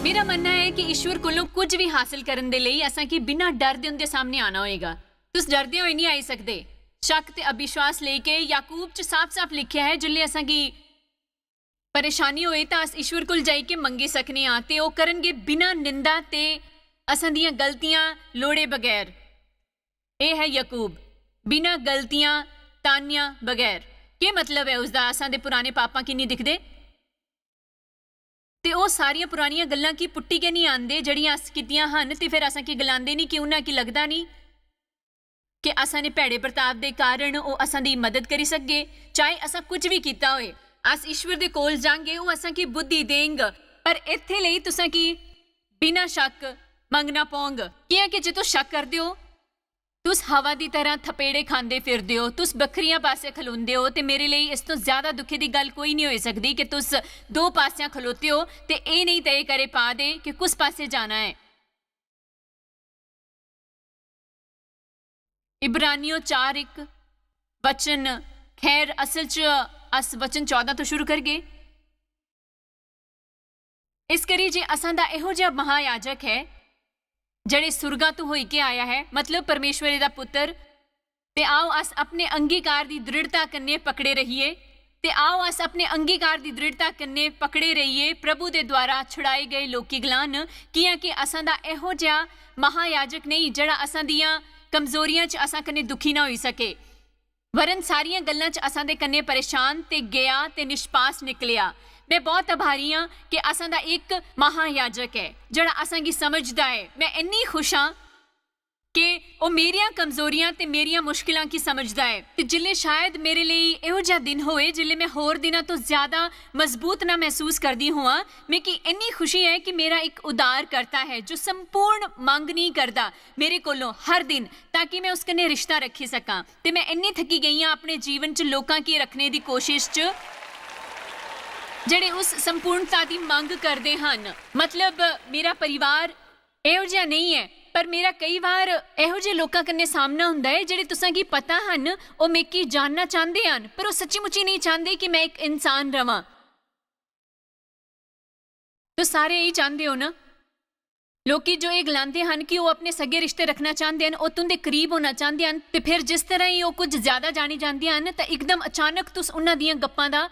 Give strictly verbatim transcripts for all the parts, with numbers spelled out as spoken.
मेरा मन्नना ऐ कि ईश्वर कोलों कुछ भी हासिल करन दे लेई असां गी बिना डर दे उंदे सामने आना होएगा। तुस डरदे होए नहीं आई सकदे। शक ते अविश्वास लेके याकूब च साफ-साफ लिखेआ है, जिसले असां गी परेशानी होए तां अस ईश्वर कोल जाई के मंगी सकने आं ते ओह करनगे बिना निंदा ते असां दियां गलतियां लोड़े बगैर। एह है याकूब, बिना गलतियां तानियां बगैर। केह मतलब ऐ उसदा, असां दे पुराने पापां की नहीं दिखदे? ते ओह सारियां पुरानियां गल्लां की पुट्टी के नहीं आंदे जेहड़ियां अस कीतियां हन, ते फिर असां की गलांदे नहीं कि उन्हां की लगदा नहीं कि असां ने भैड़े बर्ताव दे कारण ओह असां दी मदद करी सकगे, चाहे असां कुछ भी कीता होए। अस ईश्वर दे कोल जांगे, ओह असां की बुद्धि देंग। पर इत्थे लेई तुसां की बिना शक मंगना पौंग, कियां कि जे तुस शक करदे ओ, तुस हवा दी तरह थपेड़े खांदे फिरदे ओ, तुस बक्खरियां पासै खलोंदे ओ, ते मेरे लेई इस तों ज्यादा दुखी दी गल्ल कोई नहीं होई सकदी कि तुस दो पासेआं खलोते ओ ते एह नहीं तय करे पा दे कि कुस पासै जाना ऐ। इब्रानियों चार इक वचन, खैर, असल च अस वचन चौदां तो शुरू करगे। इस करी जे असां दा एहो जिहा महायाजक है, जेड़े सुरगां तो होई के आया है, मतलब परमेश्वर दा पुत्र, ते आओ अस अपने अंगीकार दी दृढ़ता कन्ने पकड़े रहिए, ते आओ अस अपने अंगीकार दी दृढ़ता कन्ने पकड़े रहिए, प्रभु दे द्वारा छुड़ाए गए लोकी गलान, कियां कि असां दा एहो जिहा महायाजक नहीं, जेड़ा असां दियां कमजोरियां च असां कन्ने दुखी ना होई सके, वरन सारियां गल्लां च असां दे कन्ने परेशान ते गया ते निष्पास निकलेआ। मैं बहुत आभारी आं कि असां दा इक महायाजक ऐ, जेड़ा असां गी समझदा ऐ। मैं इन्नी खुश आं कि ओह मेरियां कमजोरियां ते मेरियां मुश्किलां की समझदा ऐ। ते जिल्ले शायद मेरे लेई एहो जिहा दिन होए, जिल्ले मैं होर दिनां तो ज्यादा मजबूत ना महसूस करदी होआं, मिगी इन्नी खुशी ऐ कि मेरा इक उद्धारकर्ता है, जो संपूर्ण मंग नहीं करदा मेरे कोलों हर दिन, ताकि मैं उस कन्ने रिश्ता रखी सकां। ते मैं इन्नी थकी गई आं अपने जीवन च लोकां की रखने दी कोशिश च, जेड़े उस संपूर्णता दी मंग करदे हन। मतलब, मेरा परिवार एहो जिहा नहीं ऐ, पर मेरा कई बार एहो जे लोकां कन्ने सामना हुंदा ऐ, जेड़े तुसां गी पता हन, ओह मिगी जानना चांदे हन, पर ओह सच्ची मुच्ची नहीं चांदे कि मैं इक इंसान रवां। तुस सारे एही चांदे ओ ना? लोकी जो एह गलांदे हन कि ओह अपने सगे रिश्ते रखना चांदे हन, ओह तुंदे करीब होना चांदे हन, ते फिर जिस तरह ही ओह कुछ ज्यादा जानी जांदे हन, तां इकदम अचानक तुस उन्हां दियां गप्पां दा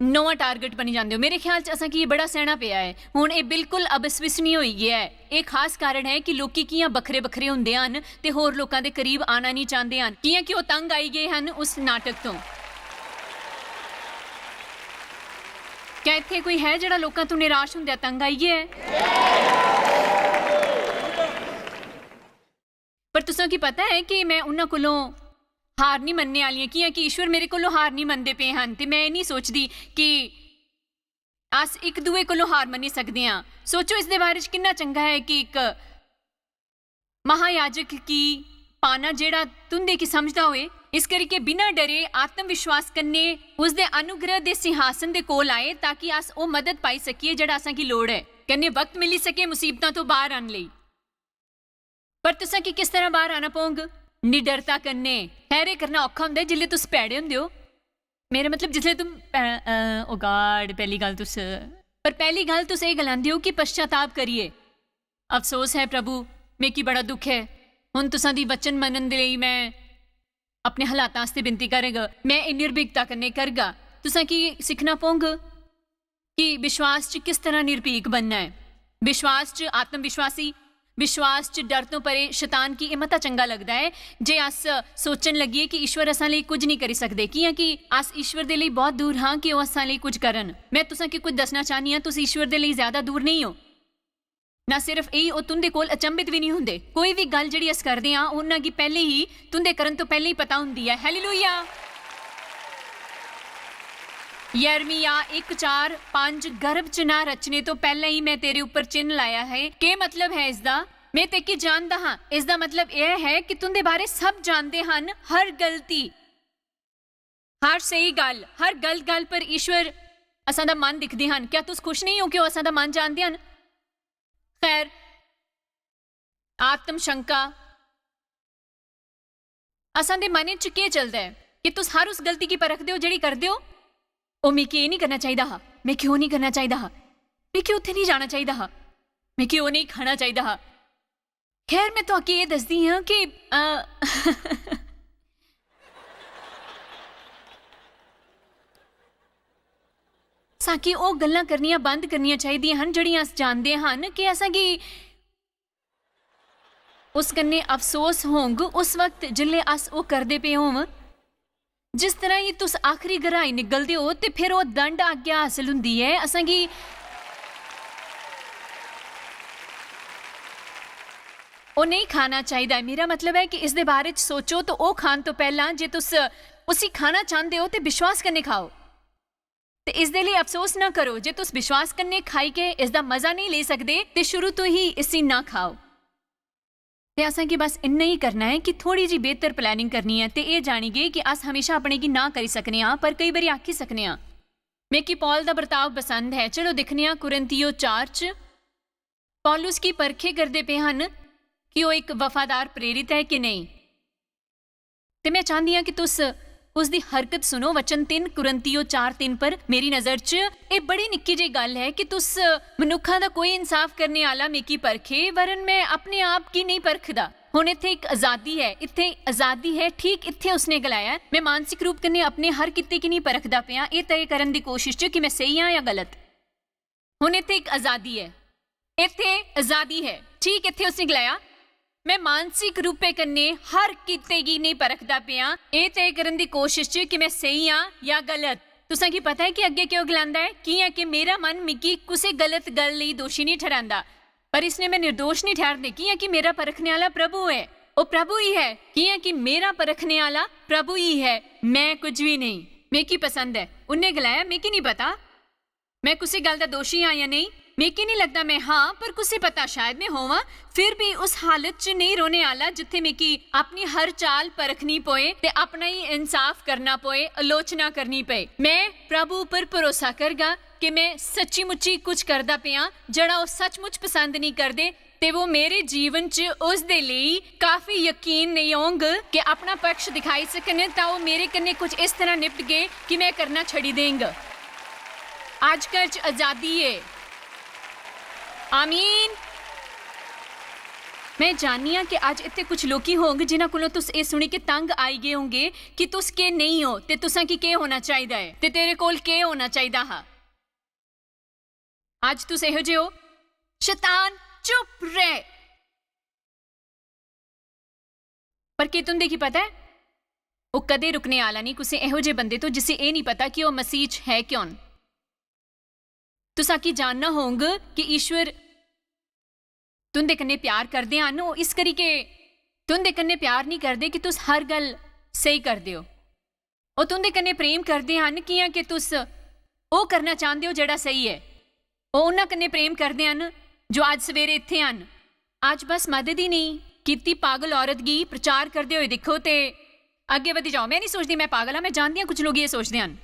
नोआ टारगेट बनी जांदे ओ। मेरे ख्याल च असां गी एह बड़ा सैहना पेआ ऐ। हुन एह बिल्कुल अविश्वसनीय होई गेआ ऐ। एह खास कारण ऐ कि लोकी कियां बक्खरे-बक्खरे हुंदे हन ते होर लोकां दे करीब आना नेई चांहदे हन, कियां कि ओह तंग आई गे हन उस नाटक तों। क्या इत्थै कोई है जेहड़ा लोकां तों निराश हुंदेआ तंग आई गेआ ऐ? पर तुसां की पता ऐ कि मैं उन्हां कोलों हार नहीं मनने आली आं, कियां कि ईश्वर मेरे कोलों हार नहीं मनदे पे हन, ते मैं एह नहीं सोचदी कि अस इक दूए कोलों हार मन्नी सकदे आं। सोचो, इस दे बारे च किन्ना चंगा ऐ कि इक महायाजक की पाना जेड़ा तुंदे की समझदा होए। इस करिके बिना डरे आत्मविश्वास कन्ने उसदे अनुग्रह दे सिंहासन दे कोल आए, ताकि अस ओह मदद पाई सकिए जेड़ा असां की लोड़ ऐ, कन्ने वक्त मिली सके मुसीबतां तो बाहर आने लेई। पर तुसां की किस तरह बाहर आना पौंग? निडरता कन्ने। खैर, एह करना औखा हुंदा ऐ जिसलै तुस भैड़े हुंदे ओ। मेरा मतलब, जिसलै तुम, अ, अ, ओ गॉड, पैहली गल्ल तुस, पर पैहली गल्ल तुस एह गलांदे ओ कि पश्चाताप करिए, "अफसोस ऐ प्रभु, मिगी बड़ा दुख ऐ। हुन तुसां दी वचन मनन दे लेई मैं अपने हालातां आस्तै विनती करग। मैं एह निर्भीकता कन्नै करगा।" तुसां की सिक्खना पौंग कि विश्वास च किस तरह निर्भीक बनना ऐ। विश्वास च आत्मविश्वासी, विश्वास च डर तों परे शैतान की एह मता चंगा लगदा ऐ जे अस सोचन लगिए कि ईश्वर असां लेई कुछ नहीं करी सकदे, कियां कि अस ईश्वर दे लेई बहुत दूर हां कि ओह असां लेई कुछ करन। मैं तुसां की कुछ दसना चाहनी आं, तुस ईश्वर दे लेई ज्यादा दूर नहीं हो। ना सिर्फ एही, ओह तुंदे कोल अचंभित भी नहीं हुंदे। कोई भी गल्ल जेहड़ी अस करदे आं, ओह उन्हां गी पैहले ही, तुंदे करन तों पैहले ही पता हुंदी ऐ। हालेलुया। यिर्मयाह इक चार पंज, "गर्भ च ना रचने तों पैहले ही मैं तेरे उप्पर चिन्ह लाया है।" केह मतलब है इसदा? मैं तेकी जानदा हां। इसदा मतलब एह है कि तुंदे बारे सब जानदे हन, हर गलती, हर सही गल्ल, हर गल्ल-गल्ल पर ईश्वर असां दा मन दिखदे हन। क्या तुस खुश नहीं हो कि ओह असां दा मन जानदे हन? खैर, आत्म शंका, असां दे मनै च केह चलदा ऐ? कि तुस हर उस गलती गी परखदे ओ जेहड़ी करदे ओ? ओह्, मिगी एह् निं करना चाहिदा हा, मिगी ओह् निं करना चाहिदा हा, मिगी उत्थै निं जाना चाहिदा हा, मिगी ओह् नेईं खाना चाहिदा हा। खैर, में तुआकी एह् दसदी आं कि, अ, साकी ओह् गल्लां करनियां बंद करनियां चाहिदियां हन जेह्ड़ियां अस जानदे हन कि असेंगी उस कन्नै अफसोस होंग उस वक्त जिसलै अस ओह् करदे पे होवं। जिस तरह ही तुस आखरी घराई निकलदे ओ ते फिर ओह् दंड आज्ञा हासल हुंदी ऐ, असेंगी ओह् नेईं खाना चाहिदा ऐ। मेरा मतलब ऐ कि इसदे बारे च सोचो ते ओह् खान तो पैह्लां जे तुस उसी खाना चांह्दे ओ ते विश्वास कन्नै खाओ। ते इसदे लेई अफसोस ना करो जे तुस विश्वास कन्नै खाई के इसदा मजा नेईं लेई सकदे ते शुरू तो ही इसी ना खाओ। ते असेंगी बस इन्ना ही करना ऐ कि थोड़ी जी बेहतर planning करनी ऐ ते एह् जानी गे कि अस हमेशा अपने गी ना करी सकने आं, पर केई बारी आखी सकने आं। मिगी पौल दा बर्ताव पसंद ऐ। चलो दिक्खने आं कुरिन्थियो चार च पौलुस गी परखे करदे पे हन कि ओह् इक वफादार प्रेरित ऐ कि नेईं। ते में चांह्दी आं कि तुस उसदी हरकत सुनो। वचन तिन्न कुरिन्थियो चार तिन्न पर मेरी नजर च एह् बड़ी निक्की जेही गल्ल ऐ कि तुस मनुक्खां दा कोई इंसाफ करने आह्ला मिगी परखे, वरन में अपने आप गी नेईं परखदा। हुन इत्थै इक अजादी ऐ, इत्थै अजादी ऐ, ठीक इत्थै उसने गलाया, "में मानसिक रूप कन्नै अपने हर किते गी नेईं परखदा पेआं, एह् तय करन दी कोशश च कि में स्हेई आं जां गलत।" हुन इत्थै इक अजादी ऐ, इत्थै अजादी ऐ, ठीक इत्थै उसने गलाया, "में मानसिक रूपे कन्नै हर किते गी नेईं परखदा पेआं, एह् तय करन दी कोशश च कि में स्हेई आं जां गलत।" तुसें गी पता ऐ कि अग्गें केह् गलांदा ऐ? "कि'यां कि मेरा मन मिगी कुसै गलत गल्ल लेई दोशी नेईं ठैहरांदा, पर इसने में निर्दोश नेईं ठैहरदे, कि'यां कि मेरा परखने आह्ला प्रभु ऐ।" ओह् प्रभु ही ऐ, कि'यां कि मेरा परखने आह्ला प्रभु ही ऐ, में कुछ बी नेईं। मिगी पसंद ऐ। उन्ने गलाया, "मिगी नेईं पता में कुसै गल्ल दा दोशी आं जां नेईं। मिगी नेईं लगदा में हां, पर कुसै पता शायद में होवां। फिर बी उस हालत च नेईं रौह्ने आह्ला जित्थै मिगी अपनी हर चाल परखनी पौए ते अपना ही इंसाफ करना पौए, आलोचना करनी पए। में प्रभु उप्पर भरोसा करगा कि में सच्ची मुच्ची कुछ करदा पेआं जेह्ड़ा ओह् सचमुच पसंद नेईं करदे ते ओह् मेरे जीवन च उसदे लेई काफी यकीन नेईं होंग कि अपना पक्ष दिखाई सकन, तां ओह् मेरे कन्नै कुछ इस तरह निपटगे कि में करना छड़ी देंग। अजकल च अजादी ऐ। आमीन। में जाननी आं कि अज्ज इत्थै कुछ लोकी होंग जिन्हां कोलों तुस एह् सुनी के तंग आई गे होंगे कि तुस केह् नेईं ओ ते तुसें गी केह् होना चाहिदा ऐ ते तेरे कोल केह् होना चाहिदा हा। अज्ज तुस एहो जे ओ, "शैतान, चुप रह।" पर केह् तुं'दे गी पता ऐ, ओह् कदें रुकने आह्ला निं कुसै एहो जे बंदे तो जिसी एह् निं पता कि ओह् मसीह च है कौन। तुस आखी जानना होंग कि ईश्वर तुं'दे कन्नै प्यार करदे हन, ओह् इस करी के तुं'दे कन्नै प्यार निं करदे कि तुस हर गल्ल स्हेई करदे ओ। ओह् तुं'दे कन्नै प्रेम करदे हन, कि'यां कि तुस ओह् करना चांह्दे ओ जेह्ड़ा स्हेई ऐ। ओह् उन्हां कन्नै प्रेम करदे हन जो अज्ज सवेरे इत्थै हन। अज्ज बस मदद ही नेईं कीती, पागल औरत गी प्रचार करदे होए दिक्खो ते अग्गें बधी जाओ। में निं सोचदी में पागल आं, में जानदी आं कुछ लोक एह् सोचदे हन।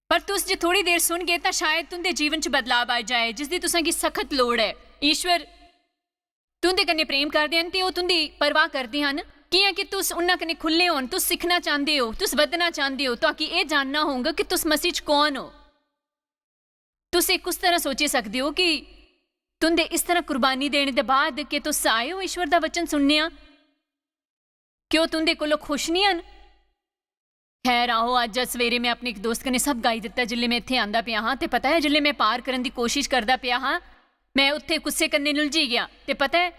पर तुस जे थोड़ी देर सुनगे तां शायद तुं'दे जीवन च बदलाव आई जाए, जिसदी तुसें गी सख्त लोड़ ऐ। ईश्वर तुं'दे कन्नै प्रेम करदे हन ते ओह् तुं'दी परवाह करदे हन, कि'यां कि तुस उन्हां कन्नै खु'ल्ले होन, तुस सिक्खना चांह्दे ओ, तुस बधना चांह्दे ओ, ताकि एह् जानना होंग कि तुस मसीह च कौन ओ। तुस एह् कुस तरह सोची सकदे ओ कि तुं'दे इस तरह कुर्बानी देने दे बाद के तुस आए ओ ईश्वर दा वचन सुनने आं? क्या ओह् तुं'दे कोलों खुश निं हन? खैर, आओ, अज्ज सवेरे में अपने इक दोस्त कन्नै सब गाई दित्ता। जिसलै में इत्थै आंदा पेआ हा, ते पता ऐ, जिसलै में पार करन दी कोशिश करदा पेआ हा, में उत्थै गुस्से कन्नै नुलझी गेआ। ते पता ऐ,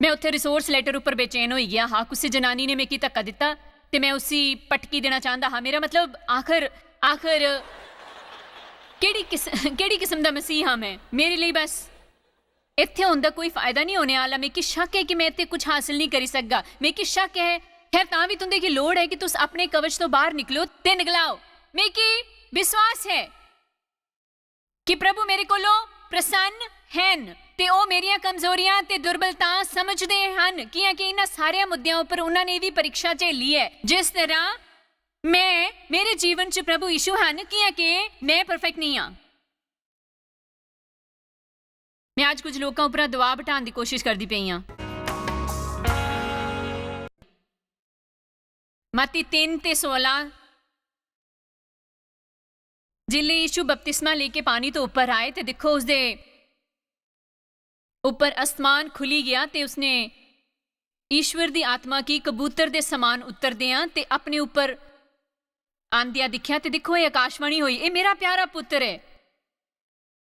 में उत्थै resource letter उप्पर बेचैन होई गेआ हा। कुसै जनानी ने मिगी धक्का दित्ता ते में उसी पटकी देना चांह्दा हा। मेरा मतलब, आखर, आखर केह्ड़ी किस-, केह्ड़ी किस्म दा मसीह हा में? मेरे लेई बस इत्थै होन दा कोई फायदा निं होने आह्ला। मिगी शक्क ऐ कि में इत्थै कुछ हासल निं करी सकगा। मिगी शक्क ऐ, खैर, तां बी तुं'दे गी लोड़ ऐ कि तुस अपने कवच तो बाह्र निकलो ते निकलाओ। मिगी विश्वास ऐ कि प्रभु मेरे कोलों प्रसन्न हन ते ओह् मेरियां कमजोरियां ते दुर्बलतां समझदे हन, कि'यां कि इन्हां सारेयां मुद्देआं उप्पर उन्हां ने बी परीक्षा झेली ऐ। जिस तरह में, मेरे जीवन च प्रभु यीशु हन, कि'यां कि में perfect निं आं। में अज्ज कुछ लोकां उप्परा दबाऽ हटाने दी कोशिश करदी पेई आं। मत्ती तिन्न ते सोलां, जिसले यीशु बपतिस्मा लेके पानी तो ऊपर आए, ते दिक्खो, उसदे ऊपर आसमान खुली गया, ते उसने ईश्वर दी आत्मा की कबूतर दे समान उतरदियां ते अपने ऊपर आंदिया दिक्खेआ, ते दिक्खो, एह् आकाशवाणी होई, "एह् मेरा प्यारा पुत्र ऐ,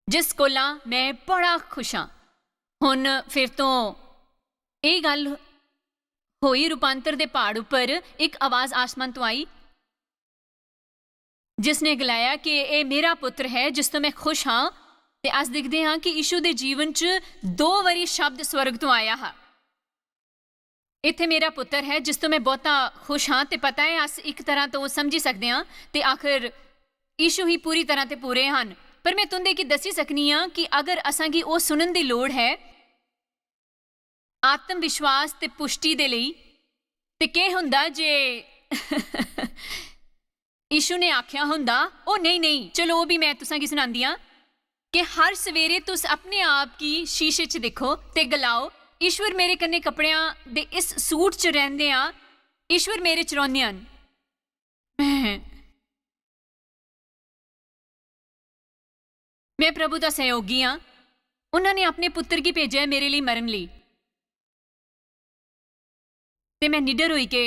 जिस कोला मैं बड़ा खुश आं।" हुन फिर तो एह् गल्ल होई, रूपांतर दे प्हाड़ उप्पर इक आवाज आसमान तो आई, जिसने गलाया कि "एह् मेरा पुत्र है, जिस तो मैं खुश हां।" ते अस दिखदे हां कि यीशु दे जीवन च दो बारी शब्द स्वर्ग तो आया हा, "इत्थै मेरा पुत्र है, जिस तो मैं बहुता खुश हां।" ते पता है, अस इक तरह तो समझी सकदे हां, ते आखिर यीशु ही पूरी तरह ते पूरे हन। पर मैं तुंदे गी दस्सी सकनी आं कि अगर असां गी ओह् सुनन दी लोड़ है, आत्म विश्वास ते पुष्टि दे लेई, ते केह् हुंदा जे यीशु ने आखेआ हुंदा, "ओ नेईं, नेईं, चलो, ओह् बी मैं तुसां गी सनांदी आं, कि हर सवेरे तुस अपने आप गी शीशे च दिक्खो ते गलाओ, 'ईश्वर मेरे कन्नै कपड़ेआं दे इस सूट च रैंह्दे आं, ईश्वर मेरे च रौह्ने हन।'" मैं, मैं प्रभु दा सहयोगी आं। उन्होंने अपने पुत्र गी भेजेआ ऐ मेरे लेई मरन लेई। ते मैं निडर होई के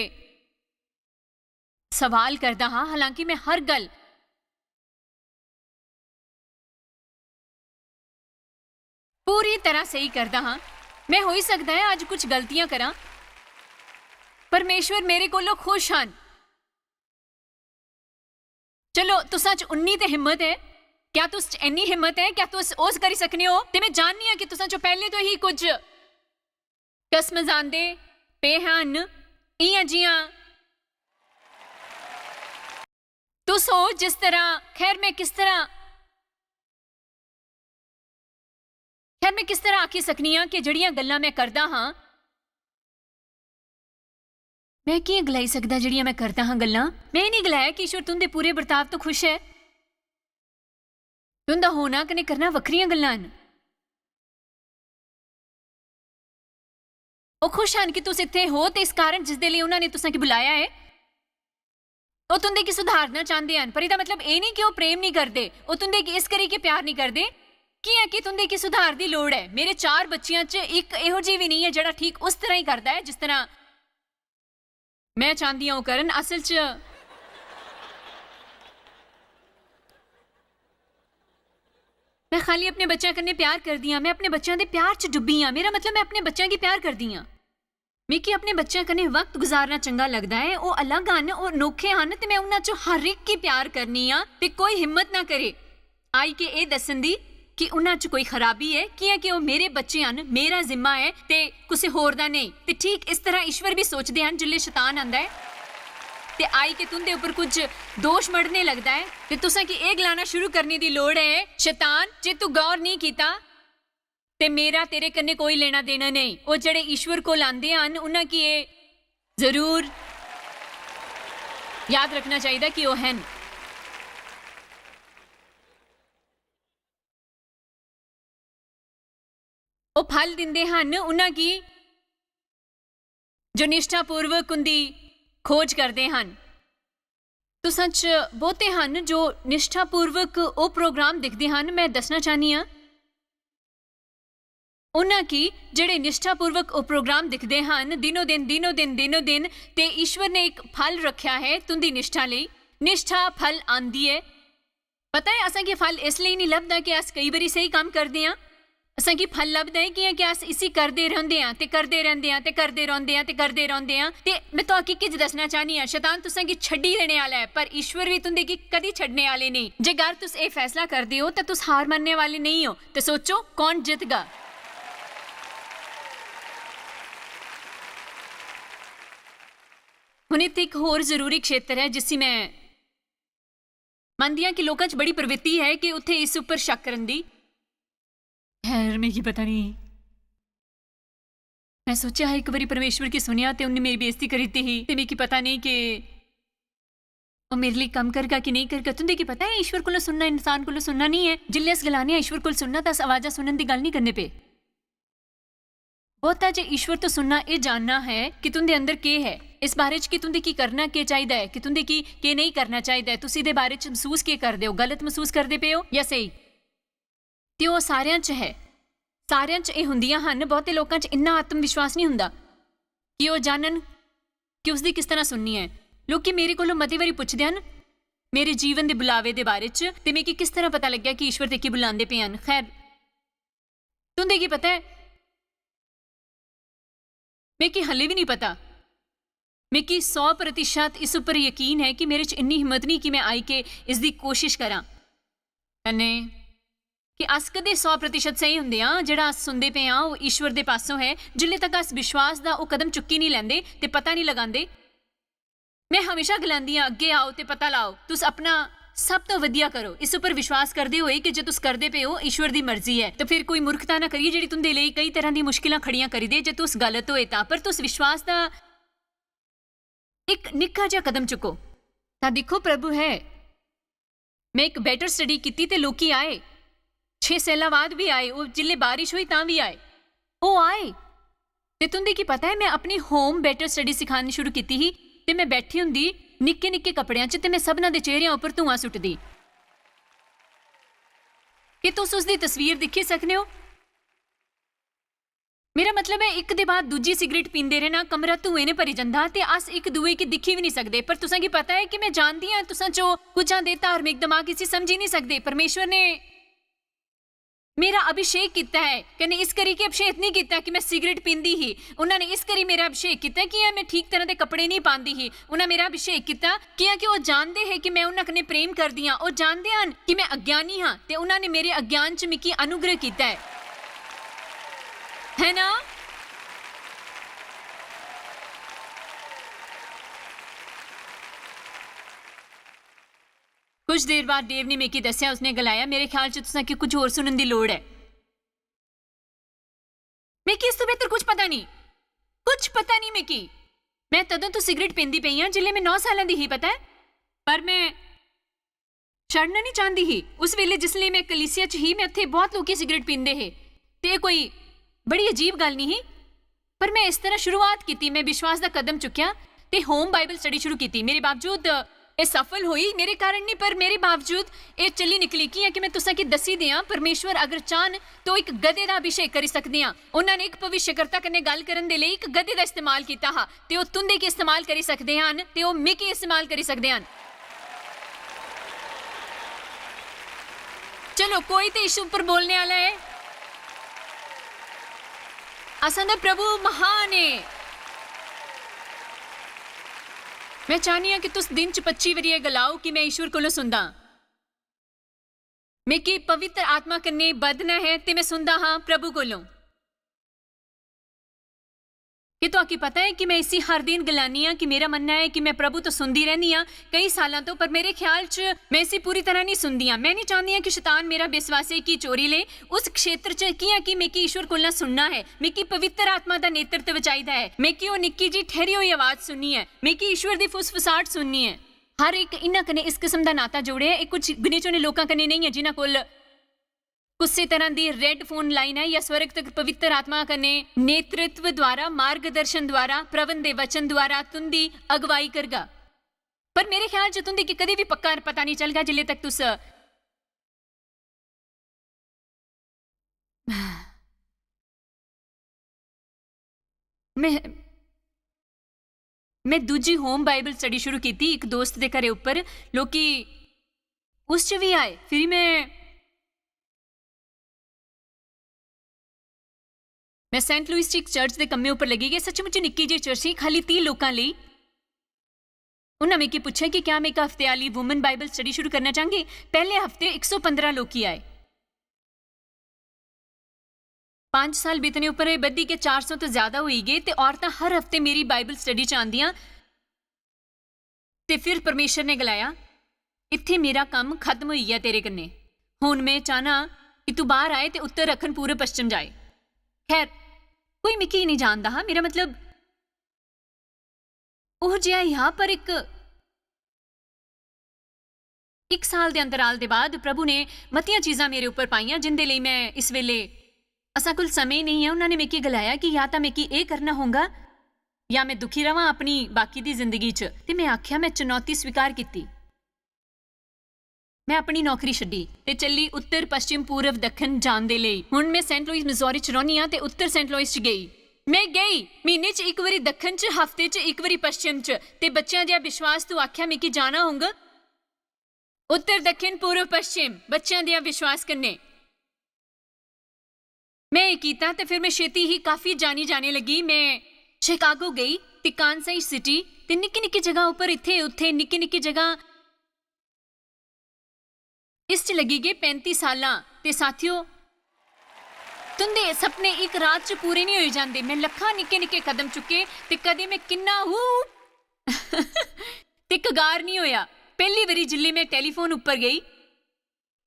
सवाल करदा हां, हालांकि मैं हर गल्ल पूरी तरह स्हेई करदा हां। मैं, होई सकदा ऐ, अज्ज कुछ गलतियां करां। परमेश्वर मेरे कोलों खुश हन। चलो, तुसां च उन्नी ते हिम्मत ऐ। क्या तुस च इन्नी हिम्मत ऐ? क्या तुस ओस करी सकने ओ? ते मैं जाननी आं कि तुसां चों पैह्ले तो ही कुछ कसमजांदे पे हन, इ'यां जि'यां तुस हो, जिस तरह, खैर, मैं किस तरह, खैर, मैं किस तरह आखी सकनी आं कि जेह्ड़ियां गल्लां मैं करदा हां, मैं कि'यां गलाई सकदा जेह्ड़ियां मैं करदा हां गल्लां? मैं एह् निं गलाया कि ईश्वर तुं'दे पूरे बर्ताव तो खुश ऐ। तुं'दा होना कन्नै करना बक्खरियां गल्लां न। ओह् खुश हन कि तुस इत्थै हो, ते इस कारण जिसदे लेई उन्हां ने तुसां गी बुलाया ऐ, ओह् तुं'दे गी सुधारना चांह्दे हन। पर एह्दा मतलब एह् निं कि ओह् प्रेम निं करदे, ओह् तुं'दे गी इस करी गै प्यार निं करदे, कि'यां कि तुं'दे गी सुधार दी लोड़ ऐ। मेरे चार बच्चियां च इक एहो जेही बी निं ऐ जेह्ड़ा ठीक उस तरह ही करदा ऐ जिस तरह मैं चांह्दी आं ओह् करन। असल च, मैं खाली अपने बच्चें कन्नै प्यार करदी आं, मैं अपने बच्चें दे प्यार च डुब्बी आं। मेरा मतलब, मैं अपने बच्चें गी प्यार करदी आं। मिगी अपने बच्चें कन्नै वक्त गुजारना चंगा लगदा ऐ। ओह् अलग हन, ओह् अनोखे हन, ते मैं उन्हां चों हर इक गी प्यार करनी आं ते कोई हिम्मत ना करे आई के एह् दस्सन दी कि उन्हां च कोई खराबी ऐ, कि'यां कि ओह् मेरे बच्चे हन, मेरा जिम्मा ऐ ते कुसै होर दा नेईं। ते ठीक इस तरह ईश्वर बी सोचदे हन जिसलै शैतान आंदा ऐ ते आई के तुं'दे उप्पर कुछ दोश मढ़ने लगदा ऐ, ते तुसें गी एह् गलाना शुरू करने दी लोड़ ऐ, "शैतान, जे तू गौर नेईं कीता, ते मेरा तेरे कन्नै कोई लेना देना नेईं।" ओह् जेह्ड़े ईश्वर कोल आंदे हन, उन्हां गी एह् जरूर याद रखना चाहिदा कि ओह् हन। ओह् फल दिंदे हन उन्हां गी जो निष्ठापूर्वक उं'दी खोज करदे हन। तुसां च बहुते हन जो निष्ठापूर्वक ओह् प्रोग्राम दिखदे हन। मैं दस्सना चाह्न्नी आं, उन्हां गी जेह्ड़े निष्ठापूर्वक ओह् प्रोग्राम दिखदे हन, दिनो दिन, दिनो दिन, दिनो दिन, ते ईश्वर ने इक फल रखेआ ऐ तुं'दी निष्ठा लेई। निष्ठा फल आंदी ऐ। पता ऐ, असेंगी फल इस लेई निं लभदा कि अस केई बारी स्हेई कम्म करदे आं। असेंगी फल लभदा ऐ कि'यां कि अस इसी करदे रौंह्दे आं ते करदे रौंह्दे आं ते करदे रौंह्दे आं ते करदे रौंह्दे आं। ते में तुआकी किश दस्सना चाह्न्नी आं, शैतान तुसेंगी छड्डी देने आह्ला ऐ, पर ईश्वर बी तुं'दे गी कदी छड्डने आह्ले नेईं। जेकर तुस एह् फैसला करदे ओ, तां तुस हार मन्नने वाले नेईं ओ। ते सोचो, कौन जितगा? हुन इत्थै इक होर जरूरी क्षेत्र ऐ, जिसी में मनदी आं कि लोकां च बड़ी प्रवृत्ति ऐ कि उत्थै इस उप्पर शक करन दी। खैर, मिगी पता नेईं। मैं सोचेआ हा, इक बारी परमेश्वर गी सुनेआ ते उन्नै मेरी बेइज्जती करी दित्ती ही, ते मिगी पता नेईं कि ओह् मेरे लेई कम्म करगा कि नेईं करगा। तुं'दे गी पता ऐ, ईश्वर कोला सुनना इंसान कोला सुनना नेईं ऐ। जिसलै अस गलाने आं ईश्वर कोला सुनना, तां अस अवाजां सुनन दी गल्ल नेईं करने पे। बहुता जे ईश्वर तो सुनना एह् जानना ऐ कि तुं'दे अंदर केह् ऐ। इस बारे च कि तुं'दे की करना केह् चाहिदा ऐ, कि तुं'दे की केह् नेईं करना चाहिदा ऐ, तुस एह्दे बारे च मसूस केह् करदे ओ, गलत मसूस करदे पे ओ जां स्हेई? ते ओह् सारेआं च ऐ, सारेआं च एह् होंदियां हन। बहुते लोकां च इन्ना आत्म विश्वास निं होंदा कि ओह् जानन कि उसदी किस तरह सुननी ऐ। लोकी मेरे कोलों मती बारी पुछदे हन मेरे जीवन दे बुलावे दे बारे च, ते मिगी किस तरह पता लग्गेआ कि ईश्वर ते की बुलांदे पे हन। खैर, तुं'दे की पता ऐ, मिगी हल्ले बी निं पता। मिगी सौ प्रतिशत इस उप्पर यकीन ऐ कि मेरे च इन्नी हिम्मत निं कि में आई के इसदी कोशिश करां। कन्नै कि अस कदें सौ प्रतिशत स्हेई होंदे आं, जेह्ड़ा अस सुनदे पे आं, ओह् ईश्वर दे पासों ऐ। जिल्ले तक अस विश्वास दा ओह् कदम चुक्की निं लैंदे ते पता निं लगांदे, में हमेशा गलांदी आं, "अग्गें आओ ते पता लाओ। तुस अपना सब तो वधिया करो, इस उप्पर विश्वास करदे होए कि जे तुस करदे पे ओ, ईश्वर दी मर्जी ऐ। ते फिर कोई मूर्खता ना करिए, जेह्ड़ी तुं'दे लेई कई तरह दी मुश्किलां खड़ियां करी दे, जे तुस गलत होए तां। पर तुस विश्वास दा इक निक्का जेहा कदम चुक्को।" तां दिक्खो, प्रभु है, में इक Better Study कीती ते लोकी आए, छे सैल्ला बाद बी आए, ओह् जिल्ले बारिश होई तां बी आए, ओह् आए। ते तुं'दे की पता ऐ, में अपनी home Better Study सिखानी शुरू कीती ही, ते में बैठी होंदी निक्के निक्के कपड़ेआं च, ते में सभनां दे चेहरेआं उप्पर धुआं सुट्टदी। कि तुस उसदी तस्वीर दिक्खी सकने ओ? मेरा मतलब ऐ, इक दे बाद दूजी सिगरेट पींदे रहना, कमरा धुएं ने भरी जंदा, ते अस इक दुए गी दिक्खी बी निं सकदे। पर तुसें गी पता ऐ कि में जानदी आं, तुसां चो कुछ आंदे धार्मिक दमाग इसी समझी निं सकदे। परमेश्वर ने मेरा अभिषेक कीता ऐ, कन्नै इस करी कि अभिषेक निं कीता कि में सिगरेट पींदी ही। उन्होंने इस करी मेरा अभिषेक कीता कि में ठीक तरह दे कपड़े निं पांदी ही। उन्हें मेरा अभिषेक कीता कि'यां कि ओह् जानदे हे कि में उन्हां कन्नै प्रेम करदी आं। ओह् जानदे हन कि में अज्ञानी हां, ते उन्हां ने मेरे अज्ञान च मिगी अनुग्रह कीता ऐ। है ना? कुछ देर बाद डेव ने मिगी दस्सेआ, उसने गलाया, "मेरे ख्याल च तुसें कि कुछ होर सुनन दी लोड़ ऐ।" मिगी इस तो बेहतर कुछ पता नहीं, कुछ पता नहीं मिगी। मैं तदों तो सिगरेट पींदी पई आं जिल्लै मैं नौ सालां दी ही, पता ऐ? पर मैं छड़ना नहीं चाहंदी ही। उस वेले जिसलै मैं कलीसिया च ही, मैं उत्थे बहुत लोकी सिगरेट पींदे हे। ते एह् कोई बड़ी अजीब गल्ल नहीं ही। पर मैं इस तरह शुरुआत कीती, मैं विश्वास दा कदम चुक्केआ ते home Bible study शुरू कीती। मेरे बावजूद एह् सफल होई, मेरे कारण नहीं, पर मेरे बावजूद एह् चली निकली। कि'यां कि मैं तुसें गी दस्सी देआं, परमेश्वर अगर चाहन तो इक गधे दा अभिषेक करी सकदे आं। उन्होंने इक भविष्यकर्ता कन्नै गल्ल करन दे लेई इक गधे दा इस्तेमाल कीता हा, ते ओह् तुं'दे गी इस्तेमाल करी सकदे हन, ते ओह् मिगी इस्तेमाल करी सकदे हन। चलो, कोई ते यीशु उप्पर बोलने आह्ला ऐ। असां दा प्रभु महान ऐ। मैं चाहनी आं कि तुस दिन च पच्ची बारी एह् गलाओ कि मैं ईश्वर कोलों सुनदा आं। मिगी पवित्र आत्मा कन्नै बधना ऐ ते मैं सुनदा हां प्रभु कोलों। कि तुआकी पता ऐ कि मैं इसी हर दिन गलानी आं कि मेरा मन्नना ऐ कि मैं प्रभु तो सुनदी रैहनी आं कई सालां तो, पर मेरे ख्याल च मैं इसी पूरी तरह नहीं सुनदी आं। मैं नहीं चाहंदी आं कि शैतान मेरा विश्वासी गी चोरी ले। उस क्षेत्र च कि'यां कि मिगी ईश्वर कोला सुनना ऐ, मिगी पवित्र आत्मा दा नेतृत्व चाहिदा ऐ। मिगी ओह् निक्की जी ठैहरी होई आवाज सुननी ऐ, मिगी ईश्वर दी फुसफुसाहट सुननी ऐ। हर इक इन्हां कन्नै इस किस्म दा नाता जोड़ेआ ऐ। एह् कुछ गिने चुने लोकां कन्नै नेईं ऐ जिन्हां कोल कुसै तरह दी red phone line ऐ या स्वर्ग तक पवित्र आत्मा कन्नै नेतृत्व द्वारा, मार्गदर्शन द्वारा, प्रभु दे वचन द्वारा तुंदी अगुवाई करगा। पर मेरे ख्याल च तुंदी गी कदें बी पक्का पता नहीं चलगा जिल्ले तक तुस मैं, मैं दूजी home Bible study शुरू कीती इक दोस्त दे घरे उप्पर। लोकी उस च भी आए। फिर मैं, मैं सेंट लुइस च इक चर्च दे कम्मे उप्पर लगी गई। सचमुच निक्की जेही चर्च ही, खाली तीह लोकां लेई। उन्हां मिगी पुच्छेआ कि क्या मैं इक हफ्ते आह्ली women Bible study शुरू करना चाहंगे। पैह्ले हफ्ते इक सौ पंदरां लोकी आए। पंज साल बीतने उप्पर एह् बधी के चार सौ तो ज्यादा होई गे ते औरतां हर हफ्ते मेरी Bible study च आंदियां। ते फिर परमेश्वर ने गलाया, "इत्थै मेरा कम्म खत्म होई गेआ तेरे कन्नै। हुन में चाहना कि तू बाहर आए ते उत्तर रक्खन पूर्व पश्चिम जाए।" खैर, कोई मिगी नहीं जानदा हा, मेरा मतलब ओह जिहा ही हा, पर इक, इक साल दे अंतराल दे बाद प्रभु ने मतियां चीजां मेरे उप्पर पाइयां, जिंदे लेई मैं इस वेले, असां कोल समें नहीं ऐ। उन्होंने मिगी गलाया कि या तां मिगी एह करना होगा या में दुखी रवां अपनी बाकी दी जिंदगी च? ते में आखेआ, में चुनौती स्वीकार कीती। में अपनी नौकरी छड्डी ते चली उत्तर, पश्चिम, पूर्व, दक्खन जान दे लेई। हुन में सेंट लुइस, मिजोरी च रौह्नी आं ते उत्तर सेंट लुइस च गेई। में गेई, म्हीने च इक बारी दक्खन च, हफ्ते च इक बारी पश्चिम च। ते बच्चेआं देआ विश्वास, तू आखेआ मिगी जाना होंग उत्तर, दक्खन, पूर्व, पश्चिम, बच्चेआं देआ विश्वास कन्नै। में एह् कीता ते फिर में छेती ही काफी जानी जाने लगी। में शिकागो गेई ते कांसाई सिटी ते निक्की निक्की जगह उप्पर, इत्थै उत्थै निक्की निक्की जगह। इस च लग्गी गे पैंती सालां। ते साथियो, तुं'दे सपने इक रात च पूरे निं होई जांदे। में लक्खां निक्के निक्के कदम चुक्के ते कदें में किन्ना हू ते कगार निं होया। पैह्ली बारी जिल्लै में टेलीफोन उप्पर गेई,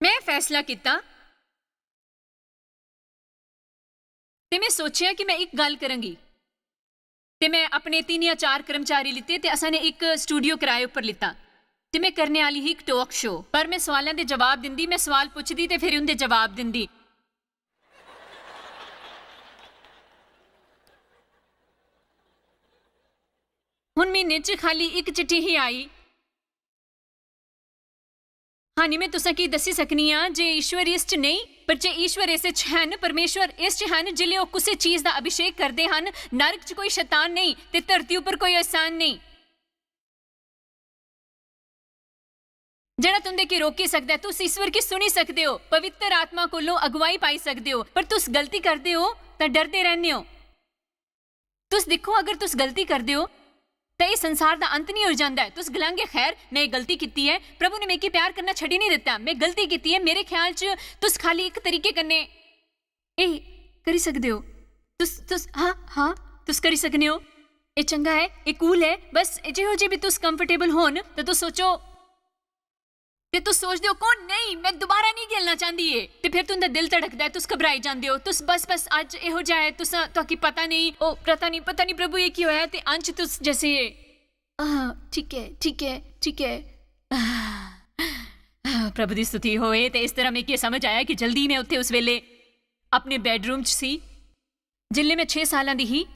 में फैसला कीता ते में सोचेआ कि में इक गल्ल करांगी। ते में अपने तिन्न जां चार कर्मचारी लित्ते ते असां ने इक स्टूडियो कराए उप्पर लित्ता। ते में करने आह्ली ही इक टॉक शो। पर में सोआलें दे जवाब दिंदी, में सोआल पुछदी ते फिर उं'दे जवाब दिंदी। हुन म्हीने च खाल्ली इक चिट्ठी ही आई। हानी, में तुसें गी दस्सी सकनी आं जे ईश्वर इस च नेईं, पर जे ईश्वर इस च हैन, परमेश्वर इस च हैन, जिसलै ओह् कुसै चीज दा अभिषेक करदे हन, नरक च कोई शैतान नेईं ते धरती उप्पर कोई एहसान नेईं जेह्ड़ा तुं'दे गी रोकी सकदा ऐ। तुस ईश्वर गी सुनी सकदे ओ, पवित्र आत्मा कोलों अगुवाई पाई सकदे ओ, पर तुस गलती करदे ओ तां डरदे रैह्ने ओ। तुस दिक्खो, अगर तुस गलती करदे ओ, तां एह् संसार दा अंत निं होई जांदा ऐ। तुस गलांगे, "खैर, में एह् गलती कीती ऐ, प्रभु ने मिगी प्यार करना छड्डी निं दित्ता, में गलती कीती ऐ।" मेरे ख्याल च तुस खाल्ली इक तरीके कन्नै एह् करी सकदे ओ। तुस, तुस, हां, हां, तुस करी सकने ओ। एह् चंगा ऐ, एह् कूल ऐ। बस, जेहो जे बी तुस कंफर्टेबल होन, ते तुस सोचो, ते तुस सोचदे ओ, "कौन? नेईं, में दोबारा निं खेलना चांह्दी एह्।" ते फिर तुं'दा दिल धड़कदा ऐ, तुस घबराई जंदे ओ, तुस, "बस, बस, अज्ज एहो जा ऐ, तुस, तुआकी पता नेईं, ओ, पता नेईं, पता नेईं प्रभु, एह् की होया ऐ?" ते अंत च तुस जैसे, "हां, ठीक ऐ, ठीक ऐ, ठीक ऐ।" आह, आह, प्रभु दी स्तुति होए। ते इस तरह मिगी एह् समझ आया कि जल्दी में उत्थे उस वेले अपने बेडरूम च सी, जिसले में छे सालां दी ही।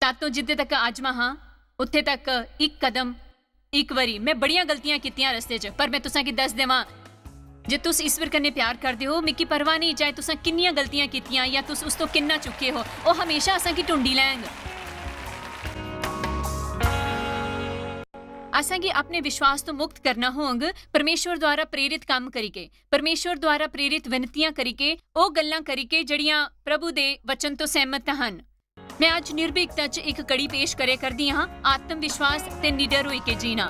तातों जिद्दे तक आजमा हां, उत्थे तक इक कदम, इक बारी। में बड़ियां गलतियां कीतियां रस्ते च, पर में तुसें गी दस देवां, जे तुस ईश्वर कन्नै प्यार करदे ओ, मिगी परवाह नेईं, चाहे तुसें किन्नियां गलतियां कीतियां जां तुस उस तो किन्ना चुके हो, ओह् हमेशा असें गी ढूंढी लैंग। असें गी अपने विश्वास तो मुक्त करना होंग, परमेश्वर द्वारा प्रेरित कम्म करिके, परमेश्वर द्वारा प्रेरित विनतियां करिके, ओह् गल्लां करिके जेह्ड़ियां प्रभु दे वचन तो सैहमत हन। में अज्ज निर्भीकता च इक कड़ी पेश करे करदी हां, आत्म विश्वास ते निडर होई के जीना।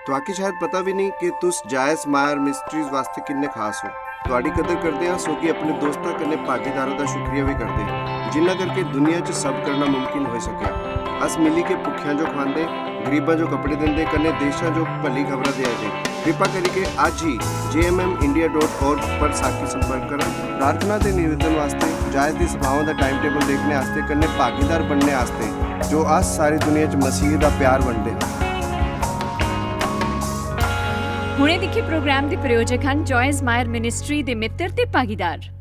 तुआकी शायद पता भी नहीं कि तुस जायज मायर मिस्ट्रीज वास्ते किन्ने खास हो। तुआडी कदर करदे हां, सोगी अपने दोस्तां कन्नै भागीदारां दा शुक्रिया भी करदे हां, जिन्ना करके दुनिया च सब करना मुमकिन होई सकेआ। अस मिली के भुक्खेआं जो खवांदे, गरीबां जो कपड़े दिंदे, कन्नै देशां जो भली खबरां देआ दे। कृपा करिके अज्ज ही J M M India dot org पर साकी संपर्क करा। प्रार्थना ते निवेदन वास्ते, जायज दी सभावां दा टाइम टेबल देखने आस्ते, कन्नै भागीदार बनने आस्ते, जो अस सारी दुनिया च मसीह दा प्यार बंडदे हां। हुणे दिक्खे प्रोग्राम दे प्रायोजक हन जॉयज मायर मिनिस्ट्री दे मित्र ते भागीदार।